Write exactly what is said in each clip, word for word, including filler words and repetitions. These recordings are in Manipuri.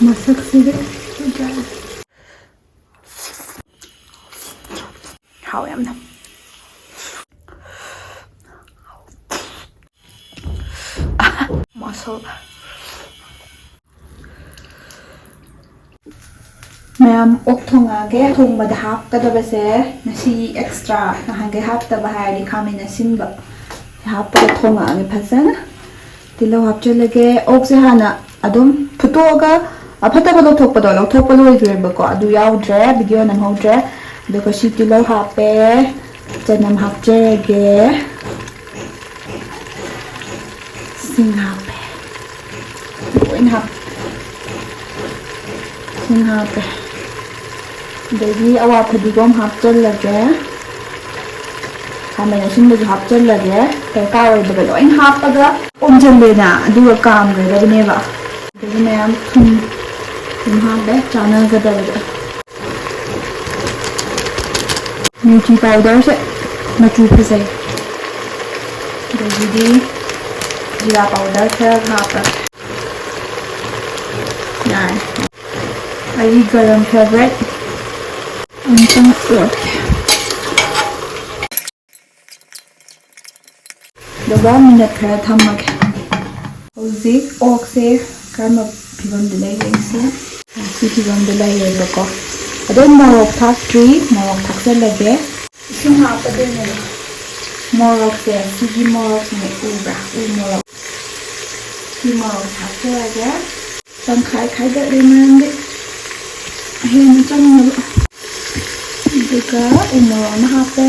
ꯃꯁꯛꯁꯤꯗꯤ ꯐꯖꯔꯦ꯫ ꯍꯥꯎꯋꯦ ꯌꯥꯝꯅ꯫ ꯃꯁꯜ꯫ ꯃꯌꯥꯝ ꯑꯣꯛ ꯊꯣꯡꯉꯛꯑꯒꯦ꯫ ꯊꯣꯡꯕꯗ ꯍꯥꯞꯀꯗꯕꯁꯦ ꯉꯁꯤ ꯑꯦꯛꯁꯇ꯭ꯔꯥ ꯅꯍꯥꯟꯈꯩ ꯍꯥꯞꯇꯕ ꯍꯥꯏꯔꯗꯤ ꯈꯥꯃꯦꯟ ꯑꯁꯤꯟꯕ ꯍꯥꯞꯄꯒ ꯊꯣꯡꯉꯛꯑꯒꯦ ꯐꯖꯅ꯫ ꯇꯤꯜꯍꯧ ꯍꯥꯞꯆꯤꯜꯂꯒꯦ꯫ ꯑꯣꯛꯁꯦ ꯍꯥꯟꯅ ꯑꯗꯨꯝ ꯐꯨꯠꯇꯣꯛꯑꯒ ꯑꯐꯠꯇꯕ ꯂꯧꯊꯣꯛꯄꯗꯣ ꯂꯧꯊꯣꯛꯄ ꯂꯣꯏꯈ꯭ꯔꯦꯕꯀꯣ, ꯑꯗꯨ ꯌꯥꯎꯗ꯭ꯔꯦ, ꯚꯤꯗꯤꯑꯣ ꯅꯝꯍꯧꯗ꯭ꯔꯦ꯫ ꯑꯗꯨꯒ ꯁꯤ ꯇꯤꯜꯍꯧ ꯍꯥꯞꯄꯦ, ꯆꯅꯝ ꯍꯥꯞꯆꯔꯒꯦ꯫ ꯁꯤꯡ ꯍꯥꯞꯄꯦ꯫ ꯂꯣꯏꯅ ꯍꯥꯞꯄꯦ꯫ ꯁꯤꯡ ꯍꯥꯞꯄꯦ꯫ ꯑꯗꯒꯤ ꯑꯋꯥ ꯐꯗꯤꯒꯣꯝ ꯍꯥꯞꯆꯜꯂꯒꯦ꯫ ꯈꯥꯃꯦꯟ ꯑꯁꯤꯟꯕꯁꯨ ꯍꯥꯞꯆꯜꯂꯒꯦ꯫ ꯗꯔꯀꯥꯔ ꯑꯣꯏꯗꯕ ꯂꯣꯏ ꯍꯥꯞꯄꯒ ꯑꯣꯝꯖꯜꯂꯦꯅ, ꯑꯗꯨꯒ ꯀꯥꯝꯒꯗꯕꯅꯦꯕ꯫ ꯑꯗꯒꯤ ꯃꯌꯥꯝ ꯊꯨꯝ, ꯊꯨꯝ ꯍꯥꯞꯄꯦ ꯆꯥꯟꯅꯒꯗꯕꯗ꯫ ꯃꯤꯔꯆꯤ ꯄꯥꯎꯗꯔꯁꯦ ꯃꯆꯨ ꯐꯖꯩ꯫ ꯑꯗꯒꯤꯗꯤ ꯖꯤꯔꯥ ꯄꯥꯎꯗꯔ ꯈꯔ ꯍꯥꯞꯄꯦ꯫ ꯌꯥꯔꯦ꯫ ꯑꯩꯒꯤ ꯒꯔꯝ ꯐꯦꯕ꯭ꯔꯦꯠ ꯑꯃꯨꯛꯇꯪ ꯑꯣꯠꯀꯦ꯫ ꯑꯗꯨꯒ ꯃꯤꯅꯠ ꯈꯔ ꯊꯝꯃꯒꯦ꯫ ꯍꯧꯖꯤꯛ ꯑꯣꯛꯁꯦ ꯀꯔꯝꯕ ꯐꯤꯕꯝꯗ ꯂꯩꯒꯦ ꯌꯦꯡꯁꯤ꯫ ꯁꯤ ꯐꯤꯕꯝꯗ ꯂꯩꯔꯦꯕꯀꯣ꯫ ꯑꯗꯣ ꯃꯣꯔꯣꯛ ꯊꯥꯛꯇ꯭ꯔꯤ, ꯃꯣꯔꯣꯛ ꯊꯥꯛꯆꯜꯂꯒꯦ꯫ ꯏꯁꯤꯡ ꯍꯥꯞꯄꯗꯣꯏꯅꯦꯕ꯫ ꯃꯣꯔꯣꯛꯁꯦ, ꯁꯤꯒꯤ ꯃꯣꯔꯣꯛꯁꯤꯅꯦ, ꯎꯕ꯭ꯔꯥ? ꯎ ꯃꯣꯔꯣꯛ꯫ ꯁꯤ ꯃꯣꯔꯣꯛ ꯊꯥꯛꯆꯔꯒꯦ꯫ ꯇꯪꯈꯥꯏ ꯈꯥꯏꯗꯠꯂꯦ, ꯃꯔꯝꯗꯤ ꯍꯦꯟꯅ ꯆꯪꯅꯕ꯫ ꯑꯗꯨꯒ ꯎ ꯃꯣꯔꯣꯛ ꯑꯃ ꯍꯥꯞꯄꯦ꯫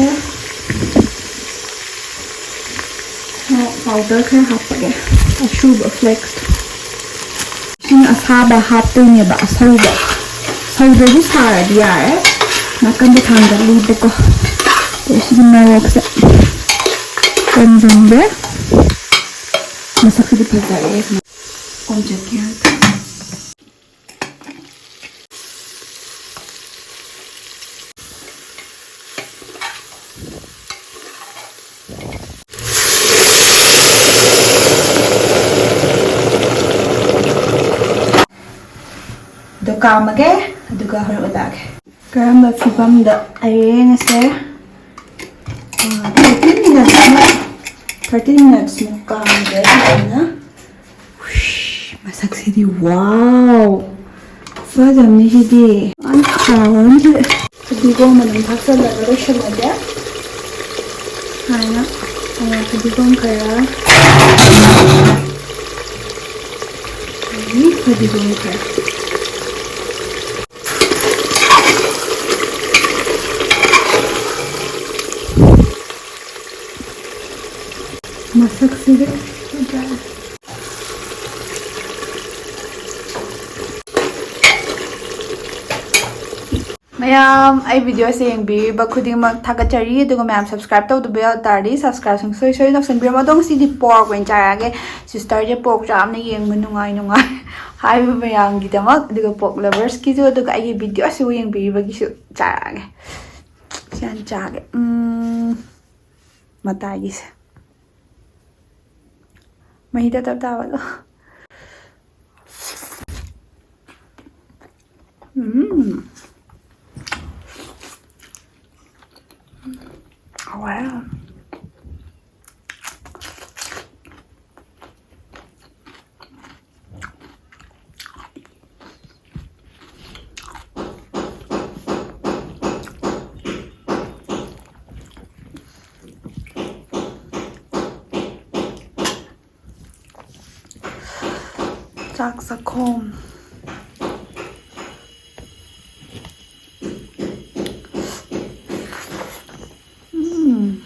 ꯃꯣꯔꯣꯛ ꯄꯥꯎꯗꯔ ꯈꯔ ꯍꯥꯞꯄꯒꯦ, ꯑꯁꯨꯕ ꯐ꯭ꯂꯦꯛꯁ꯫ ꯏꯁꯤꯡ ꯑꯁꯥꯕ ꯍꯥꯞꯇꯣꯏꯅꯦꯕ, ꯑꯁꯧꯕ꯫ ꯁꯧꯗ꯭ꯔꯁꯨ ꯁꯥꯔꯗꯤ ꯌꯥꯔꯦ꯫ ꯅꯥꯀꯟꯗ ꯊꯥꯡꯒꯠꯂꯤꯕꯀꯣ꯫ ꯑꯗꯩ ꯁꯤꯒꯤ ꯃꯣꯔꯣꯛꯁꯦ ꯀꯪꯁꯤꯟꯈ꯭ꯔꯦ꯫ ꯃꯁꯛꯁꯤꯗꯤ ꯐꯖꯔꯦ꯫ ꯑꯣꯟꯖꯒꯦ ꯍꯥꯏꯇꯥꯔꯦ꯫ ꯑꯗꯣ ꯀꯥꯝꯃꯒꯦ, ꯑꯗꯨꯒ ꯍꯣꯔꯦꯟ ꯎꯠꯂꯛꯑꯒꯦ꯫ ꯀꯔꯝꯕ ꯐꯤꯕꯝꯗ ꯑꯩꯔꯦ ꯉꯁꯤ? ꯑꯥ, thirty minutes ꯃꯨꯛ, thirty minutes ꯃꯨꯛ ꯀꯥꯝꯒꯦ ꯐꯖꯅ꯫ ꯍꯨꯏꯁ, ꯃꯁꯛꯁꯤꯗꯤ, wow! ꯐꯖꯕꯅꯤ ꯁꯤꯗꯤ꯫ ꯌꯥꯝ ꯍꯥꯎꯔꯅꯤ ꯁꯤꯗꯤ꯫ ꯐꯗꯤꯒꯣꯝ ꯑꯗꯨꯝ ꯊꯥꯛꯆꯜꯂꯒ ꯂꯣꯏꯁꯜꯂꯒꯦ꯫ ꯁꯨꯃꯥꯏꯅ, ꯑꯥ, ꯐꯗꯤꯒꯣꯝ ꯈꯔ, ꯑꯗꯒꯤ ꯐꯗꯤꯒꯣꯝ ꯈꯔ꯫ ꯃꯁꯛꯁꯤꯗꯤ ꯐꯖꯔꯦ꯫ ꯃꯌꯥꯝ, ꯑꯩ videoꯁꯦ ꯌꯦꯡꯕꯤꯔꯤꯕ ꯈꯨꯗꯤꯡꯃꯛ ꯊꯥꯒꯠꯆꯔꯤ꯫ ꯑꯗꯨꯒ ꯃꯌꯥꯝ subscribe ꯇꯧꯗꯕ ꯌꯥꯎ ꯇꯥꯔꯗꯤ subscribe ꯁꯨꯡꯁꯣꯏ ꯁꯣꯏ ꯇꯧꯁꯟꯕꯤꯔꯝꯃꯣ꯫ ꯑꯗꯣ ꯉꯁꯤꯗꯤ pork ꯑꯣꯏꯅ ꯆꯥꯔꯛꯑꯒꯦ꯫ Sisterꯁꯦ pork ꯆꯥꯕꯅ ꯌꯦꯡꯕ ꯅꯨꯡꯉꯥꯏ ꯅꯨꯡꯉꯥꯏ ꯍꯥꯏꯕ ꯃꯌꯥꯝꯒꯤꯗꯃꯛ꯫ ꯑꯗꯨꯒ pork loversꯀꯤꯁꯨ, ꯑꯗꯨꯒ ꯑꯩꯒꯤ videoꯁꯤꯕꯨ ꯌꯦꯡꯕꯤꯔꯤꯕꯒꯤꯁꯨ ꯆꯥꯔꯛꯑꯒꯦ꯫ ꯁꯤ ꯍꯥꯟꯅ ꯆꯥꯒꯦ꯫ ꯎꯝ, ꯃꯇꯥꯏꯒꯤꯁꯦ꯫ ꯃꯍꯤ ꯇꯞ ꯇꯞ ꯇꯥꯕꯗꯣ꯫ ꯎꯝ꯫ ꯍꯥꯎꯋꯦ꯫ ꯆꯥꯛ ꯆꯥꯛꯈꯣꯝ꯫ ꯎꯝ꯫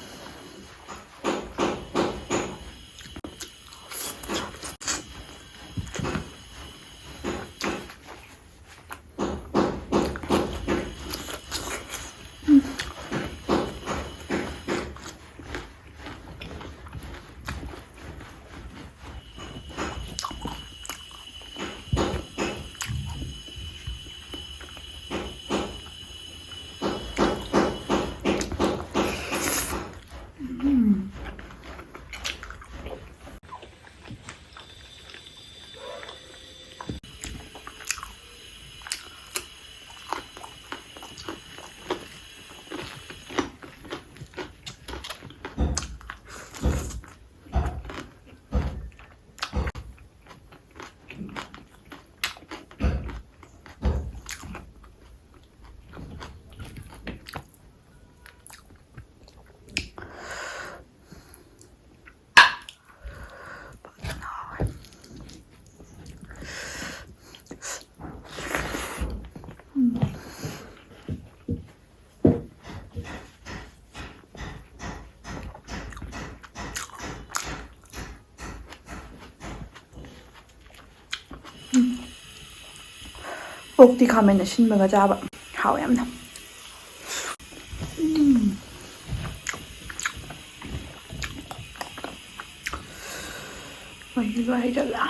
ꯑꯣꯛꯇꯤ ꯈꯥꯃꯦꯟ ꯑꯁꯤꯟꯕꯒ ꯆꯥꯕ ꯍꯥꯎꯋꯦ ꯌꯥꯝꯅ꯫ ꯎꯝ꯫ ꯃꯍꯤ ꯂꯣꯏ ꯍꯩꯖꯜꯂꯦ꯫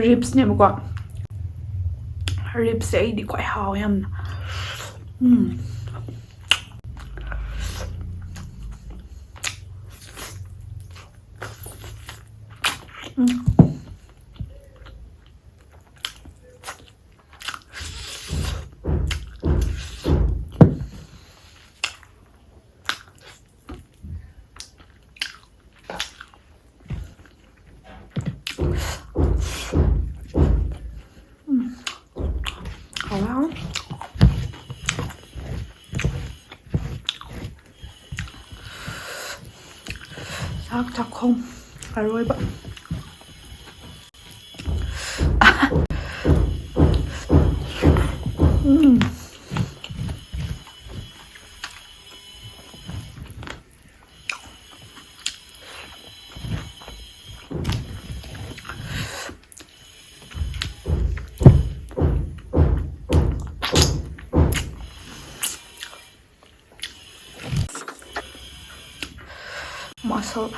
Ribsꯅꯦꯕꯀꯣ꯫ Ribsꯁꯦ ꯑꯩꯗꯤ ꯈ꯭ꯋꯥꯏ ꯍꯥꯎꯋꯦ ꯌꯥꯝꯅ꯫ ꯎꯝ꯫ ꯎꯝ꯫ ꯎꯝ꯫ ꯍꯥꯎꯋꯦ, ꯍꯥꯎꯋꯦ꯫ ꯆꯥꯛ ꯆꯥꯛꯈꯣꯝ ꯑꯔꯣꯏꯕ꯫ ꯎꯝ꯫ Mussel.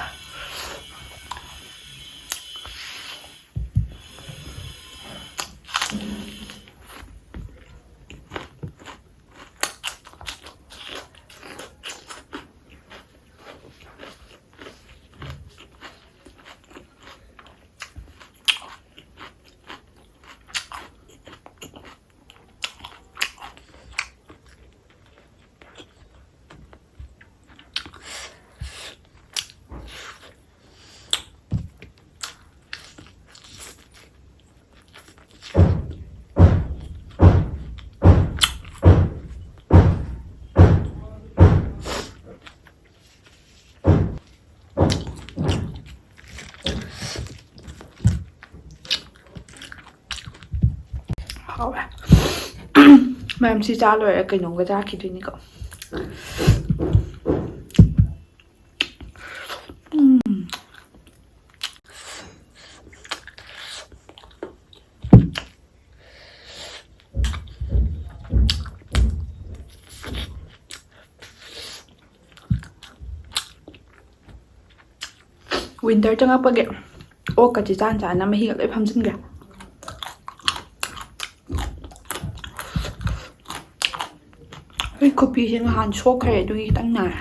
ꯍꯥꯎꯋꯦ꯫ ꯃꯌꯥꯝ ꯁꯤ ꯆꯥ ꯂꯣꯏꯔꯦ ꯀꯩꯅꯣꯝꯒ ꯆꯥꯈꯤꯗꯣꯏꯅꯤꯀꯣ꯫ ꯎꯝ꯫ Winter ꯆꯪꯉꯛꯄꯒꯤ ꯑꯣꯛꯀ ꯆꯤꯆꯥꯟ ꯆꯥꯟꯅ ꯃꯍꯤꯒ ꯂꯣꯏ ꯐꯝꯖꯤꯟꯈ꯭ꯔꯦ꯫ ꯈꯨꯕꯤꯁꯦ ꯉꯍꯥꯟ ꯁꯣꯛꯈ꯭ꯔꯦ, ꯑꯗꯨꯒꯤ ꯈꯤꯇꯪ ꯅꯥꯔꯦ꯫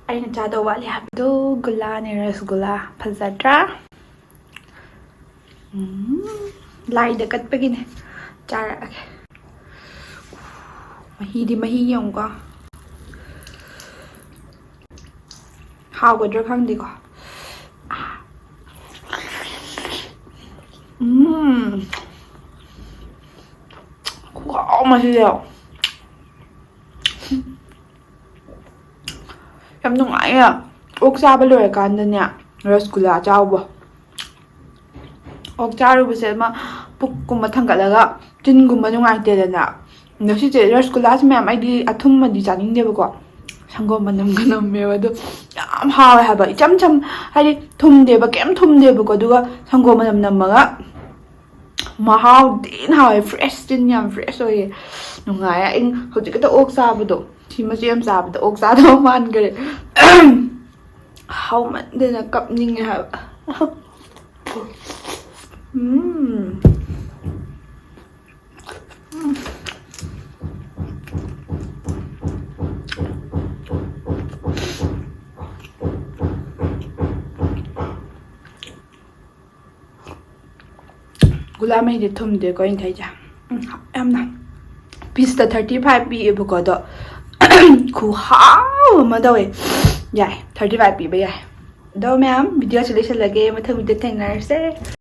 ꯑꯩꯅ ꯆꯥꯗꯧ ꯋꯥꯠꯂꯤ ꯍꯥꯏꯕꯗꯨ ꯒꯨꯂꯥꯅꯦ, ꯔꯁꯒꯨꯂꯥ꯫ ꯐꯖꯗ꯭ꯔꯥ? ꯎꯝ, ꯂꯥꯏꯗ ꯀꯠꯄꯒꯤꯅꯦ꯫ ꯆꯥꯔꯛꯑꯒꯦ꯫ ꯃꯍꯤꯗꯤ ꯃꯍꯤ ꯌꯦꯡꯉꯨꯀꯣ꯫ ꯍꯥꯎꯒꯗ꯭ꯔꯥ ꯈꯪꯗꯦꯀꯣ꯫ ꯎꯝ꯫ ꯈꯨꯍꯥꯎ ꯑꯃ ꯁꯤꯗ꯫ ꯌꯥꯝ ꯅꯨꯡꯉꯥꯏꯌꯦ꯫ ꯑꯣꯛ ꯆꯥꯕ ꯂꯣꯏꯔꯀꯥꯟꯗꯅꯦ, ꯔꯁꯒꯨꯂꯥ ꯆꯥꯎꯕ꯫ ꯑꯣꯛ ꯆꯥꯔꯨꯕꯁꯦ ꯑꯃ ꯄꯨꯛꯀꯨꯝꯕ ꯊꯟꯒꯠꯂꯒ ꯆꯤꯟꯒꯨꯝꯕ ꯅꯨꯡꯉꯥꯏꯇꯦꯗꯅ꯫ ꯑꯗꯣ ꯁꯤꯁꯦ ꯔꯁꯒꯨꯂꯥꯁꯦ ꯃꯌꯥꯝ, ꯑꯩꯗꯤ ꯑꯊꯨꯝꯕꯗꯤ ꯆꯥꯅꯤꯡꯗꯦꯕꯀꯣ꯫ ꯁꯪꯒꯣꯝ ꯃꯅꯝꯒ ꯅꯝꯃꯦꯕ꯫ ꯑꯗꯣ ꯌꯥꯝ ꯍꯥꯎꯋꯦ ꯍꯥꯏꯕ꯫ ꯏꯆꯝ ꯆꯝ-, ꯍꯥꯏꯗꯤ ꯊꯨꯝꯗꯦꯕ, ꯀꯩꯝ ꯊꯨꯝꯗꯦꯕꯀꯣ꯫ ꯑꯗꯨꯒ ꯁꯪꯒꯣꯝ ꯃꯅꯝ ꯅꯝꯃꯒ ꯃꯍꯥꯎ ꯊꯤꯅ ꯍꯥꯎꯋꯦ꯫ ꯐ꯭ꯔꯦꯁ ꯆꯤꯟ ꯌꯥꯝ ꯐ꯭ꯔꯦꯁ ꯑꯣꯏꯌꯦ꯫ ꯅꯨꯡꯉꯥꯏꯌꯦ꯫ ꯑꯩ ꯍꯧꯖꯤꯛ ꯈꯛꯇ ꯑꯣꯛ ꯆꯥꯕꯗꯣ, ꯁꯤ ꯃꯆꯦꯠ ꯑꯃ ꯆꯥꯕꯗ ꯑꯣꯛ ꯆꯥꯗꯕ ꯃꯥꯟꯈꯔꯦ꯫ ꯍꯥꯎꯃꯟꯗꯅ ꯀꯞꯅꯤꯡꯉꯦ ꯍꯥꯏꯕ꯫ ꯎꯝ꯫ ꯒꯨꯂꯥ ꯃꯍꯤꯗꯤ ꯊꯨꯝꯗꯦꯀꯣ ꯑꯩꯅ ꯊꯛꯏꯁꯦ꯫ ꯎꯝ, ꯌꯥꯝꯅ꯫ ꯄꯤꯁꯇ thirty five ꯄꯤꯌꯦꯕꯀꯣ, ꯑꯗꯣ ꯈꯨꯍꯥꯎ ꯑꯃ ꯇꯧꯋꯦ꯫ ꯌꯥꯏ, thirty five ꯄꯤꯕ ꯌꯥꯏ꯫ ꯑꯗꯣ ꯃꯌꯥꯝ, ꯚꯤꯗꯤꯑꯣꯁꯤ ꯂꯣꯏꯁꯤꯜꯂꯒꯦ, ꯃꯊꯪ ꯚꯤꯗꯤꯑꯣ ꯊꯦꯡꯅꯔꯁꯦ꯫